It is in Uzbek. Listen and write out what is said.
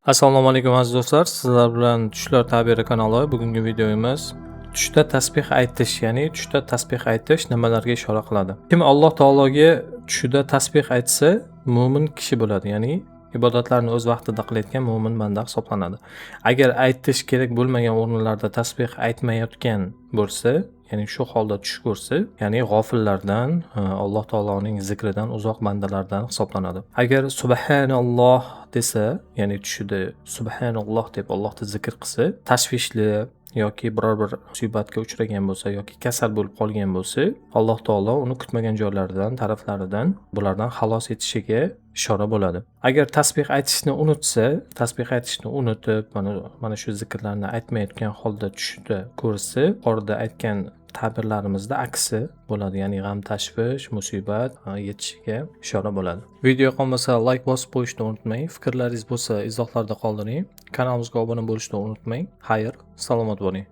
Assalomu alaykum, aziz do'stlar. Sizlar bilan Tushlar ta'biri kanali. Bugungi videomiz tushda tasbih aytish, ya'ni tushda tasbih aytish nimalarga ishora qiladi? Kim Alloh taologa tushida tasbih aytsa, mo'min kishi bo'ladi, ya'ni ibodatlarni o'z vaqtida qilayotgan mo'min banda hisoblanadi. Agar aytish kerak bo'lmagan o'rinlarda tasbih aytmayotgan bo'lsa, ya'ni shu holda tush ko'rsa, ya'ni g'ofillardan, Alloh taoloning zikridan uzoq bandalardan hisoblanadi. Agar subhanalloh desa, ya'ni tushida subhanalloh deb Allohni zikr qilsa, tashvishli yoki biror bir musibatga uchragan bo'lsa yoki kasal bo'lib qolgan bo'lsa, Alloh taolo uni kutmagan joylaridan, taraflaridan bulardan xalos etishiga ishora bo'ladi. Agar tasbih aytishni unutsa, tasbih aytishni unutib, mana shu zikrlarni aytmayotgan holda tushida ko'rsa, yuqorida aytgan ta'birlarimizda aksi bo'ladi, ya'ni g'am, tashvish, musibat yetishiga ishora bo'ladi. Video yoqqan layk bosib qo'yishni unutmang. Fikrlaringiz bo'lsa, izohlarda qoldiring. Kanalimizga obuna bo'lishni unutmang. Xayr, salomat bo'ling.